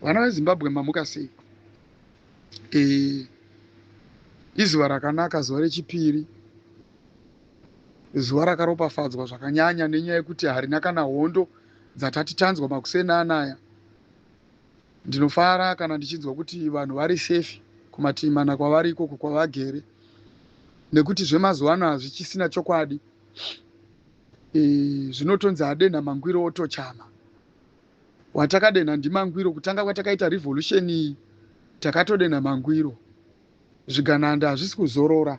Vana veZimbabwe, mamuka sei? Izuva rakanaka, zuva rechipiri, zuva rakaropafadzwa zvakanyanya nenyaya yekuti harina kana hondo dzatati tanzwa makuseni anaya. Ndinofara kana ndichinzwa kuti vanhu vari safe kumativi mana kwavari ikoko kwavagere, nekuti zvemazuva ano hazvichisina chokwadi. Zvinotonzi adenha mangwiro otochama. Watakadenha ndimangwiro. Kutanga kwatakaita revolution iyi takatodenha mangwiro. Zvigananda hazvisi kuzorora,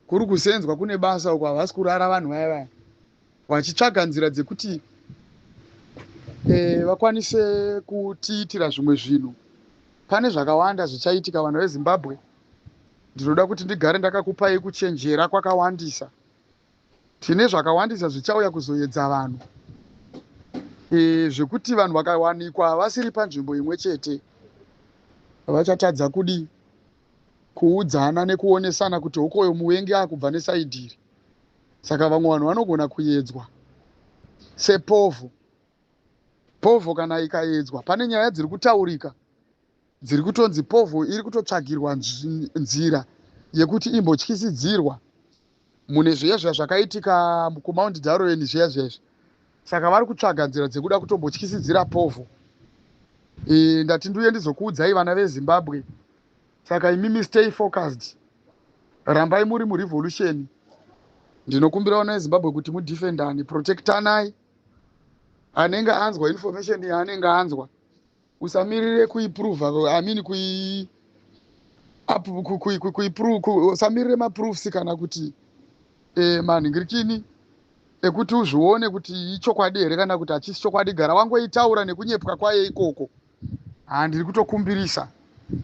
kuri kusenzwa kune basa uko, havasi kurara vanhu vaya vaya vachitsvaga nzira dzekuti vakwanise kutiitira zvimwe zvinhu. Pane zvakawanda zvichaitika, vanhu veZimbabwe. Ndinoda kuti ndigare ndakakupai kuchenjera kwakawandisa. Tine zvakawandisa zvichauya kuzoedza vanhu, zvekuti vanhu vakawanikwa vasiri panzvimbo imwe chete vachatadza kudi kuudzana nekuonesana kuti hokoyo muvengi akubva neside iri. Saka vamwe vanhu vanogona kuedzwa sepovho. Povho kana ikaedzwa, pane nyaya dziri kutaurika dziri kutonzi povho iri kutotsvagirwa nzira yekuti imbotyisidzirwa mune zviya zviya zvakaitika kuMount Darwin zviya zviya izvi. Saka vari kutsvaga nzira dzekuda kutombotyisidzira povho. Ndati ndiuye ndizokuudzai, vana veZimbabwe. Saka imimi stay focused, rambai muri murevolution. Ndinokumbira vana veZimbabwe kuti mudefendane, protectanai. Anenge anzwa information yaanenge anzwa, usamirire kuiprova, I mean, usamirire maproofs kana kuti manhingirikini ekuti uzvione kuti ichokwadi here kana kuti hachisi chokwadi. Gara wangoitaura nekunyepwa kwayo ikoko. Handiri kutokumbirisa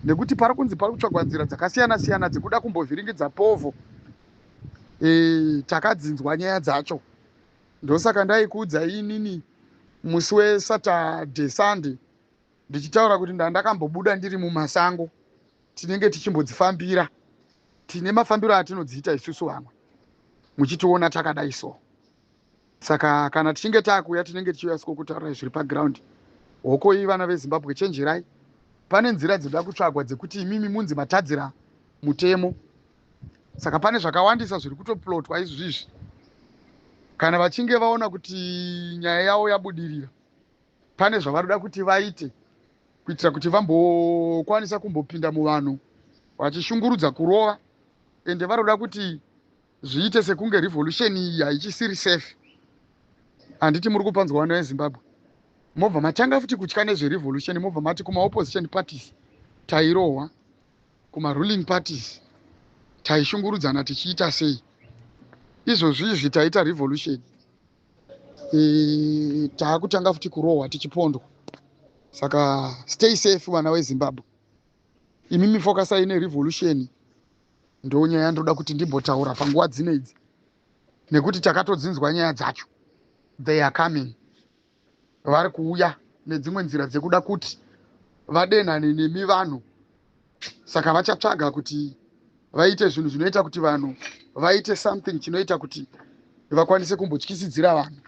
nekuti pari kunzi pari kutsvagwa nzira dzakasiyana siyana dzekuda kumbovhiringidza povho. Takadzinzwa nyaya dzacho, ndosaka ndaikuudzai inini musi weSaturday, Sunday, ndichitaura kuti ndandakambobuda ndiri mumasango. Tinenge tichimbodzifambira, tine mafambiro atinodziita isusu vamwe muchitiona takadai. So saka kana tichinge taakuuya, tinenge tichiuya siko kutaura zviri paground. Hokoi, vana veZimbabwe, chenjerai. Pane nzira dzinoda kutsvagwa dzekuti imimi munzi matadzira mutemo. Saka pane zvakawandisa zviri kutoplotwa izvizvi. Kana vachinge vaona kuti nyaya yavo yabudirira, pane zvavaroda kuti vaite kuitira kuti vambokwanisa kumbopinda muvanhu vachishungurudza, kurova. Ende varoda kuti zviite sekunge revolution iyi haichisiri safe. Handiti muri kupanzwa, vana veZimbabwe? Mobva matanga futi kutya nezverevolution, mobva mati kumaopposition parties tairohwa, kumaruling parties taishungurudzana tichiita sei. Izvozvi izvi taita revolution, taakutanga futi kurohwa, tichipondwa. Saka stay safe, vana veZimbabwe. Imimi focusai nerevolution. Ndo nyaya yandoda kuti ndimbotaura panguva dzino idzi, nekuti takatodzinzwa nyaya dzacho. They are coming, vari kuuya nedzimwe nzira dzekuda kuti vadenhane nemi vanhu. Saka vachatsvaga kuti vaite zvinhu zvinoita kuti vanhu vaite something chinoita kuti vakwanise kumbotyisidzira vanhu.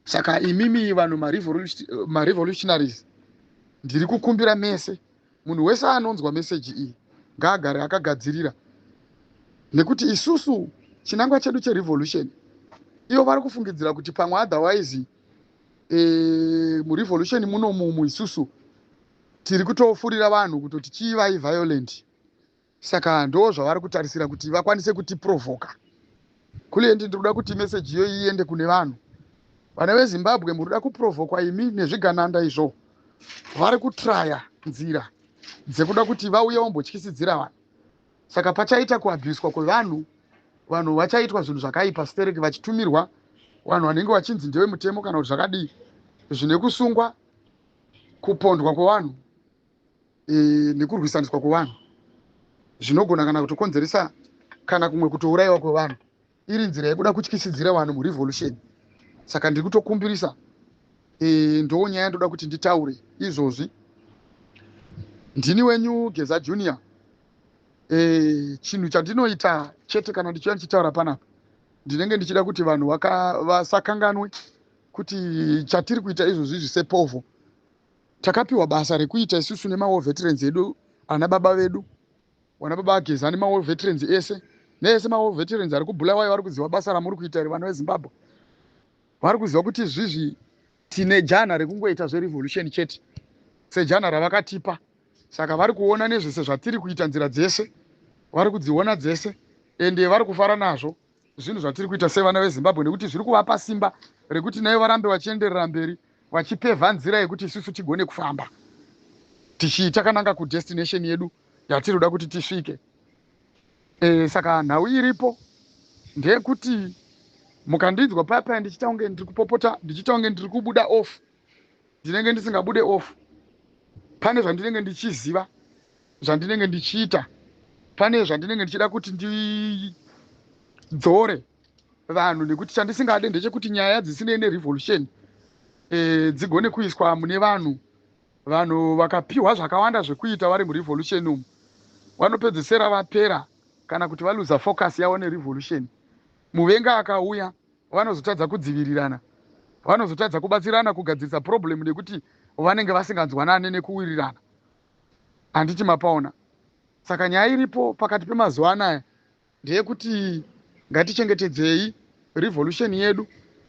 Saka imimi vanhu marevolutionaries, ndiri kukumbira mese, munhu wese anonzwa meseji iyi ngaagare akagadzirira, nekuti isusu chinangwa chedu cherevolution, ivo vari kufungidzira kuti pamwe otherwise murevolution munomumu isusu tiri kutofurira vanhu kutoti chiivai violent. Saka ndo zvavari kutarisira kuti vakwanise kutiprovoka. Kuliendi, ndiri kuda kuti meseji iyoyi iende kune vanhu. Vana veZimbabwe, muri kuda kuprovokwa imi nezvigananda izvo. Vari kutraya nzira dzekuda kuti vauye vambotyisidzira vanhu. Saka pachaita kuabhuswa kwevanhu, vanhu vachaitwa zvinhu zvakaipa stereki, vachitumirwa vanhu vanenge vachinzi ndevemutemo kana kuti zvakadii, zvine kusungwa, kupondwa kwevanhu, nekurwisaniswa kwevanhu, zvinogona kana kutokonzeresa kana kumwe kutourayiwa kwevanhu, iri nzira yekuda kutyisidzira vanhu murevolution. Saka ndiri kutokumbirisa, ndo nyaya ndoda kuti nditaure izvozvi. Ndini wenyu Geza Junior. Chinhu chandinoita chete kana ndichiuya ndichitaura panapa, ndinenge ndichida kuti vanhu vasakanganwe kuti chatiri kuita izvozvi izvi sepovho. Takapiwa basa rekuita isusu nemawar veterans edu, ana baba vedu, vana baba aGeza nemawar veterans ese, neese mawar veterans ari kuBulawayo, vari kuziva basa ramuri kuita iri. Vana veZimbabwe vari kuziva kuti zvizvi tine jana rekungoita zverevolution chete, sejana ravakatipa. Saka vari kuona nezvese zvatiri kuita, nzira dzese vari kudziona dzese, ende vari kufara nazvo zvinhu zvatiri kuita sevana veZimbabwe, nekuti zviri kuvapa simba rekuti naivo varambe vachienderera mberi vachipevha nzira yekuti isusu tigone kufamba tichi takananga kudestination yedu yatiri kuda kuti tisvike. Saka nhau iripo ndeyekuti mukandinzwa paya paya ndichiita kunge ndiri kupopota, ndichiita kunge ndiri kubuda off, ndinenge ndisingabude off. Pane zvandinenge ndichiziva zvandinenge ndichiita, pane zvandinenge ndichida kuti ndidzore vanhu, nekuti chandisingade ndechekuti nyaya dzisinei nerevolution dzigone kuiswa mune vanhu. Vanhu vakapiwa zvakawanda zvekuita vari murevolution umu vanopedzesera vapera kana kuti valuza focus yavo nerevolution. Muvenga akauya, vanozotadza kudzivirirana, vanozotadza kubatsirana kugadzirisa problem, nekuti vanenge vasinganzwanane nekuwirirana. Handiti mapaona? Saka nyaya iripo pakati pemazuva anaya ndeyekuti ngatichengetedzei revolution yedu.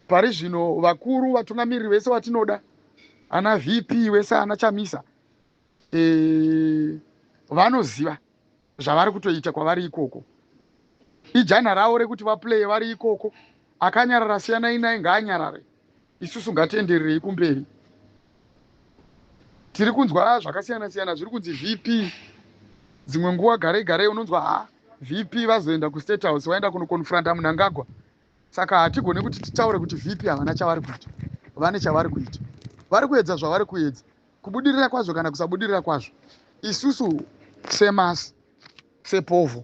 Pari zvino vakuru vatungamiriri vese vatinoda, ana VP vese, ana Chamisa, vanoziva zvavari kutoita kwavari ikoko. Ijana ravo rekuti vaplaye vari ikoko. Akanyarara, siyanai naye, ngaanyarare. Isusu ngatiendererei kumberi. Tiri kunzwa zvakasiyana siyana zviri kunzi VP. Dzimwe nguva garei garei unonzwa, ha, VP vazoenda kuState House, vaenda kunoconfronta Munangagwa. Saka hatigone kuti titaure kuti VP havana chavari kuita. Vane chavari kuita, vari kuedza zvavari kuedza. Kubudirira kwazvo kana kusabudirira kwazvo, isusu semasi, sepovho,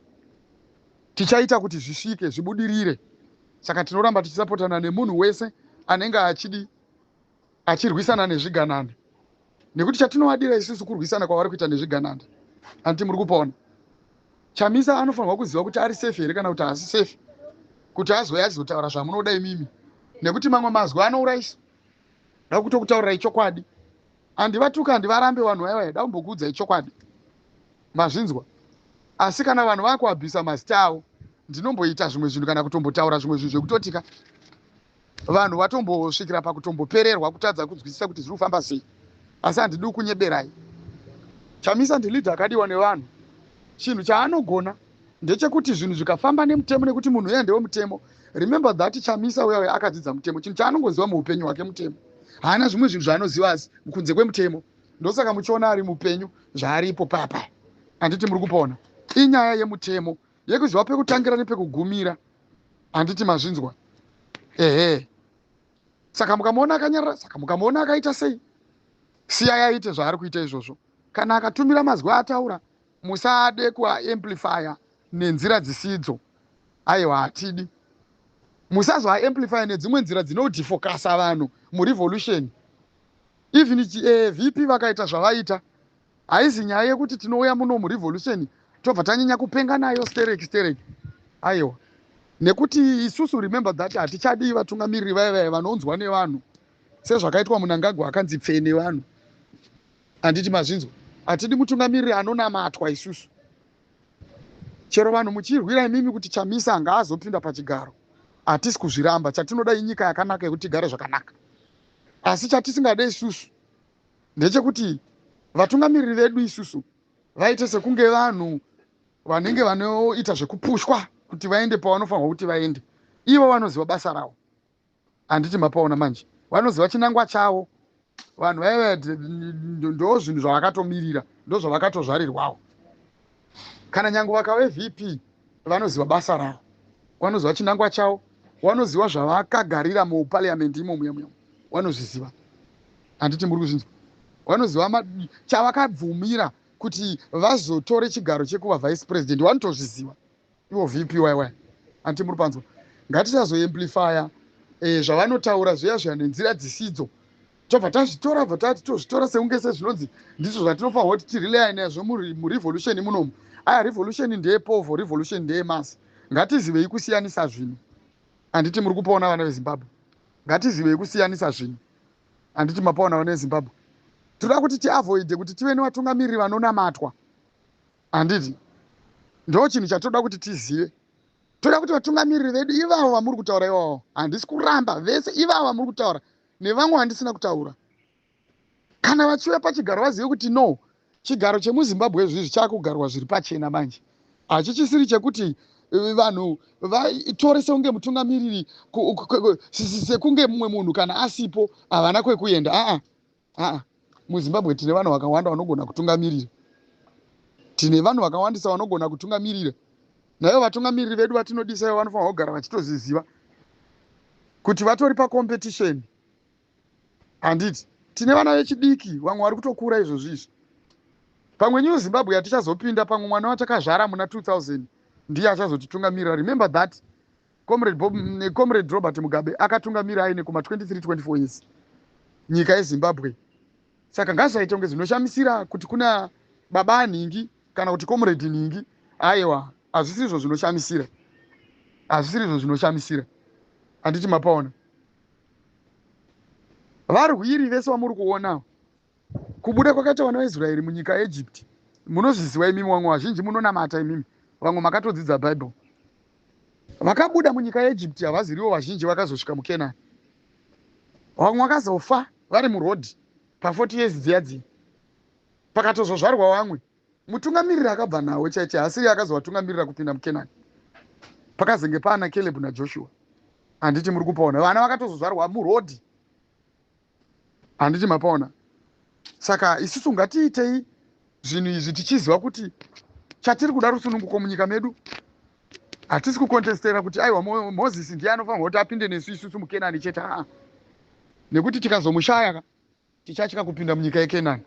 tichaita kuti zvisvike, zvibudirire. Saka tinoramba tichisapotana nemunhu wese anenge achidi achirwisana nezvigananda, nekuti chatinovadira isusu kurwisana kwavari kuita nezvigananda. Handiti muri kupaona? Chamisa anofanirwa kuziva kuti ari safe here kana kuti haasi safe, kuti azouya achizotaura zvamunoda imimi, nekuti mamwe mazwi anourayisa. Da kutokutaurirai chokwadi, handivatuka, handivarambe vanhu vaiva. Da kumbokuudzai chokwadi, mazvinzwa? Asi kana vanhu vakuabvisa mazita avo, ndinomboita zvimwe zvinhu kana kutombotaura zvimwe zvinhu zvekutotika vanhu vatombosvikira pakutombopererwa, kutadza kunzwisisa kuti zviri kufamba sei. Asi handidi kunyeberai. Chamisa ndileader akadiwa nevanhu. Chinhu chaanogona ndechekuti zvinhu zvikafamba nemutemo, nekuti munhu uya ndewemutemo. Remember that Chamisa uya uya akadzidza mutemo. Chinhu chaanongoziva muupenyu hwake mutemo. Haana zvimwe zvinhu zvaanoziva asi kunze kwemutemo. Ndosaka muchiona ari mupenyu zvaaripo papa. Handiti muri kupona? Inyaya yemutemo, yekuziva pekutangira nepekugumira. Handiti mazvinzwa? Ehe. Saka mukamuona akanyarara, saka mukamuona akaita sei, siyai aite zvaari kuita izvozvo. Kana akatumira mazwi ataura, musade kuaamplifya nenzira dzisidzo. Aiwa, hatidi. Musazoaamplifya nedzimwe nzira dzinodefocasa vanhu murevolution. Even VP vakaita zvavaita, haizi nyaya yekuti tinouya muno murevolution tobva tanyanya kupenga nayo stereki stereki. Aiwa, nekuti isusu, remember that hatichadii vatungamiriri vaya vaya vanonzwa nevanhu, sezvakaitwa Munangagwa akanzi pfee nevanhu. Handiti mazvinzwa? Hatidi mutungamiriri anonamatwa isusu. Chero vanhu muchirwira imimi kuti Chamisa ngaazopinda pachigaro, hatisi kuzviramba. Chatinoda inyika yakanaka yekuti tigare zvakanaka. Asi chatisingade isusu ndechekuti vatungamiriri vedu isusu vaite sekunge vanhu vanenge vanoita zvekupushwa kuti vaende pavanofanirwa kuti vaende. Ivo vanoziva basa ravo. Handiti mapaona manje? Vanoziva chinangwa chavo vanhu vaiva. Ndo zvinhu zvavakatomirira, ndo zvavakatozvarirwawo. Kana nyange vakave VP, vanoziva basa ravo, vanoziva chinangwa chavo, vanoziva zvavakagarira muparliament imomo yamuyamu, vanozviziva. Handiti muri kuzvinzwa? Vanoziva chavakabvumira kuti vazotore chigaro chekuva vice president. Vanotozviziva ivo VP yy. Handiti muri panzwa? Ngatisazoamplifya zvavanotaura zviya zviya nenzira dzisidzo, tobva tazvitora, bva tati tozvitora sekunge sezvinonzi ndizvo zvatinofanirwa kuti tirelaya nazvo murevolution munomu. Aya, revolution ndeyepovho, revolution ndeyemasi. Ngatizivei kusiyanisa zvinhu. Handiti muri kupaona, vana veZimbabwe? Ngatizivei kusiyanisa zvinhu. Handiti mapaona, vana veZimbabwe? Toda kuti tiavoide kuti tive nevatungamiriri vanonamatwa, handiti? Ndo chinhu chatoda kuti tizive. Toda kuti vatungamiriri vedu ivavo vamuri kutaura ivavo, handisi kuramba vese ivavo vamuri kutaura nevamwe vandisina kutaura, kana vachiuya pachigaro vazive kuti no, chigaro chemuZimbabwe izvizvi chaakugarwa zviri pachena manje. Hachichisiri chekuti vanhu vatore sekunge mutungamiriri, sekunge mumwe munhu kana asipo havana kwekuenda. Aa, aa, muZimbabwe tine vanhu vakawanda vanogona kutungamirira. Tine vanhu vakawandisa vanogona kutungamirira. Naivo vatungamiriri vedu vatinodisa ivo vanofanira kugara vachitozviziva kuti vatori pacompetition, handiti? Tine vana vechidiki, vamwe vari kutokura izvozvi izvi. Pamwe New Zimbabwe yatichazopinda, pamwe mwana watakazvara muna 2000 ndiye achazotitungamirira. Remember that Comrade, Bob, Comrade Robert Mugabe akatungamira aine kuma 23 24 years nyika yeZimbabwe. Saka ngazvaite kunge zvinoshamisira kuti kuna baba anhingi kana kuti Comrade nhingi. Aiwa, hazvisiri izvo zvinoshamisira, hazvisiri izvo zvinoshamisira, handiti? Mapaona varwiri vese vamuri kuona, kubuda kwakaita vana vaIsraeri munyika yeEgypt, munozviziva imimi. Vamwe vazhinji munonamata imimi, vamwe makatodzidza Bhaibheri. Vakabuda munyika yeEgypt havazirivo vazhinji vakazosvika muKenani. Vamwe vakazofa vari murodhi pa40 years dziya dziya, pakatozozvarwa vamwe. Mutungamiriri akabva nawo chaiche asiri akazovatungamirira kupinda muKenani. Pakazenge paana Caleb naJoshua, handiti muri kupaona? Vana vakatozozvarwa murodhi, handiti mapaona? Saka isusu ngatiitei zvinhu izvi tichiziva kuti chatiri kuda rusununguko munyika medu. Hatisi kukontestera kuti aiwa, Mozisi ndiye anofanirwa kuti apinde nesu isusu muKenani chete. Aa, nekuti tikazomushaya tichatya kupinda munyika yeKenani,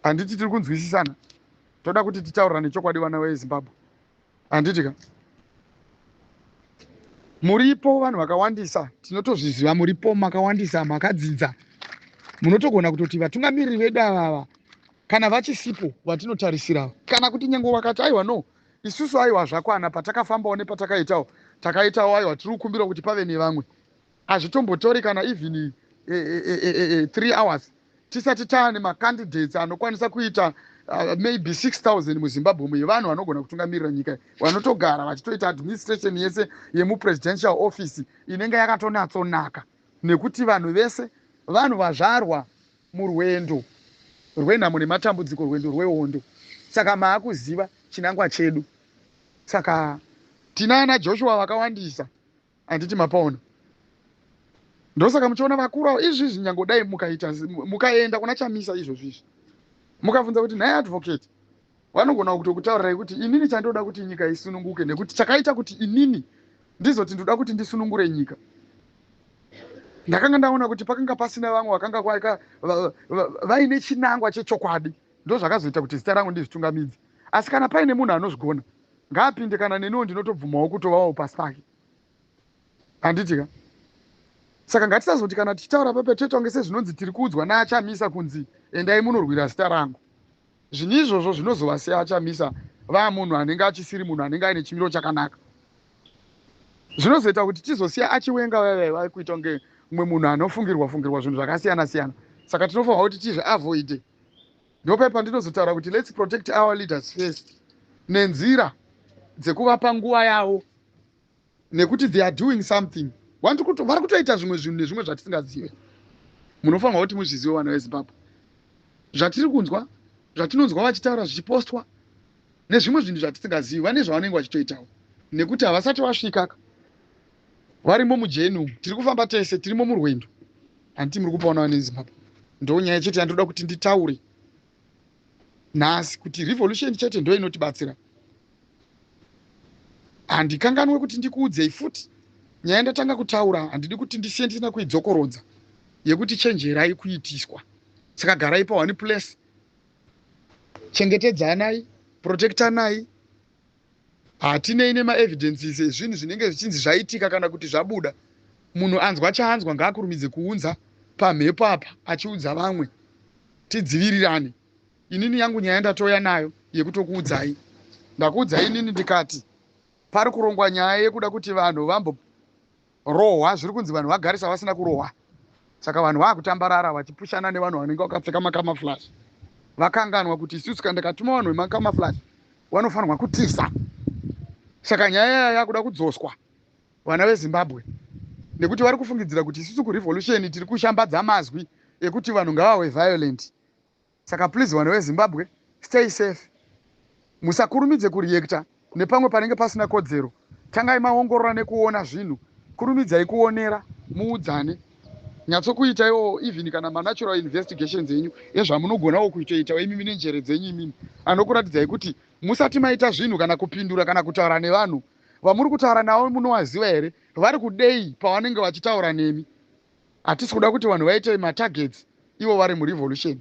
handiti? Tiri kunzwisisana? Toda kuti titaurira nechokwadi, vana veZimbabwe, handiti ka? Muripo vanhu vakawandisa, tinotozviziva. Muripo makawandisa, makadzidza, munotogona kutoti vatungamiriri vedu avava kana vachisipo vatinotarisira, kana kuti nyange vakati aiwa, no, isusu aiwa, zvakwana patakafambawo nepatakaitawo, takaitawo, aiwa, tiri kukumbira kuti pave nevamwe, hazvitombotori kana even 3 hours tisati taane macandidates anokwanisa kuita maybe 6000 muZimbabwe muye, vanhu vanogona kutungamirira nyika, vanotogara vachitoita administration yese yemupresidential office inenge yakatonatsonaka, nekuti vanhu vese vanhu vazvarwa murwendo rwenhamo nematambudziko, rwendo rwehondo. Saka maakuziva chinangwa chedu. Saka tina ana Joshua vakawandisa, handiti mapaona? Ndosaka muchiona vakuru avo izvizvi, nyangodai mukaita mukaenda kuna Chamisa izvozvo izvi, mukabvunza kuti nhai advocate, vanogona kutokutaurirai kuti inini chandoda kuti nyika isununguke, nekuti chakaita kuti inini ndizoti ndoda kuti ndisunungure nyika, ndakanga ndaona kuti pakanga pasina vamwe vakanga vaine chinangwa chechokwadi. Ndo zvakazoita kuti zita rangu ndizvitungamidze. Asi kana paine munhu anozvigona, ngaapinde. Kana neniwo ndinotobvumawo kutovawo pasi pake, handiti ka? Saka ngatisazoti kana tichitaura pepe toita kunge sezvinonzi tiri kuudzwa naachamisa kunzi endai munorwira zita rangu. Zvinhu izvozvo zvinozovasiya achamisa vaa munhu anenge achisiri munhu anenge aine chimiro chakanaka. Zvinozoita kuti tizosiya achiwenga vaiva vaikuita kunge mumwe munhu anofungirwa fungirwa zvinhu zvakasiyana siyana. Saka tinofanira kuti tizviavoide. Ndopai pandinozotaura kuti let's protect our leaders first nenzira dzekuvapa nguva yavo, nekuti they are doing something. Vari kutoita zvimwe zvinhu nezvimwe zvatisingazive. Munofanirwa kuti muzvizive, vana veZimbabwe, zvatiri kunzwa, zvatinonzwa vachitaura, zvichipostwa nezvimwe zvinhu zvatisingazivi. Vane zvavanenge vachitoitawo, nekuti havasati vasvika, varimo mujeni. Tiri kufamba tese, tirimo murwendo, handiti muri kupaona, vane Zimbabwe? Ndo nyaya chete yandoda kuti nditaure nhasi, kuti revolution chete ndo inotibatsira. Handikanganwe kuti ndikuudzei futi nyaya ndatanga kutaura, handidi kuti ndisiye ndisina kuidzokorodza, yekuti chenjerai kuitiswa. Saka garai paone place, chengetedzanai, protectanai. Hatinei nemaevidences ezvinhu zvinenge zvichinzi zvaitika kana kuti zvabuda. Munhu anzwa chaanzwa ngaakurumidze kuunza pamhepo apa achiudza vamwe, tidzivirirane. Inini yangu nyaya ndatoya nayo yekutokuudzai. Ndakuudzai inini ndikati pari kurongwa nyaya yekuda kuti vanhu vamborohwa. Zviri kunzi vanhu vagarisa vasina kurohwa. Saka vanhu vaakutambarara vachipushana nevanhu vanenge vakapfeka macamouflage. Vakanganwa kuti isusu kana ndikatuma vanhu vemacamouflage vanofanirwa kutisa. Saka nyaya yaya yakuda kudzoswa, vana veZimbabwe, nekuti vari kufungidzira kuti isusu kurevolution tiri kushambadza mazwi ekuti vanhu ngavave violent. Saka please, vanhu veZimbabwe, stay safe. Musakurumidze kureacta nepamwe panenge pasina kodzero. Tangai maongorora nekuona zvinhu. Kurumidzai kuonera, muudzane, nyatsokuitaiwo even kana manatural investigations enyu ezvamunogonawo kuitoitawo imimi nenjere dzenyu imimi, anokuratidzai kuti musati maita zvinhu kana kupindura kana kutaura nevanhu vamuri kutaura navo, munovaziva here? Vari kudei pavanenge vachitaura nemi? Hatisi kuda kuti vanhu vaite matargets ivo vari murevolution.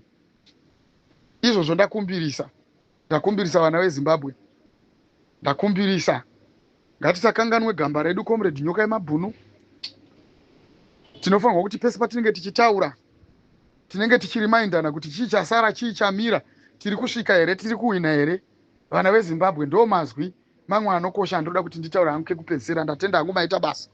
Izvozvo ndakumbirisa, ndakumbirisa vana veZimbabwe, ndakumbirisa. Ngatisakanganwe gamba redu, Comrade Nyoka yemabhunu. Tinofanirwa kuti pese patinenge tichitaura, tinenge tichirimaindana kuti chii chasara, chii chamira, tiri kusvika here, tiri kuwina here, vana veZimbabwe. Ndo mazwi mamwe anokosha andoda kuti nditaura hangu kekupedzisira. Ndatenda hangu, maita basa.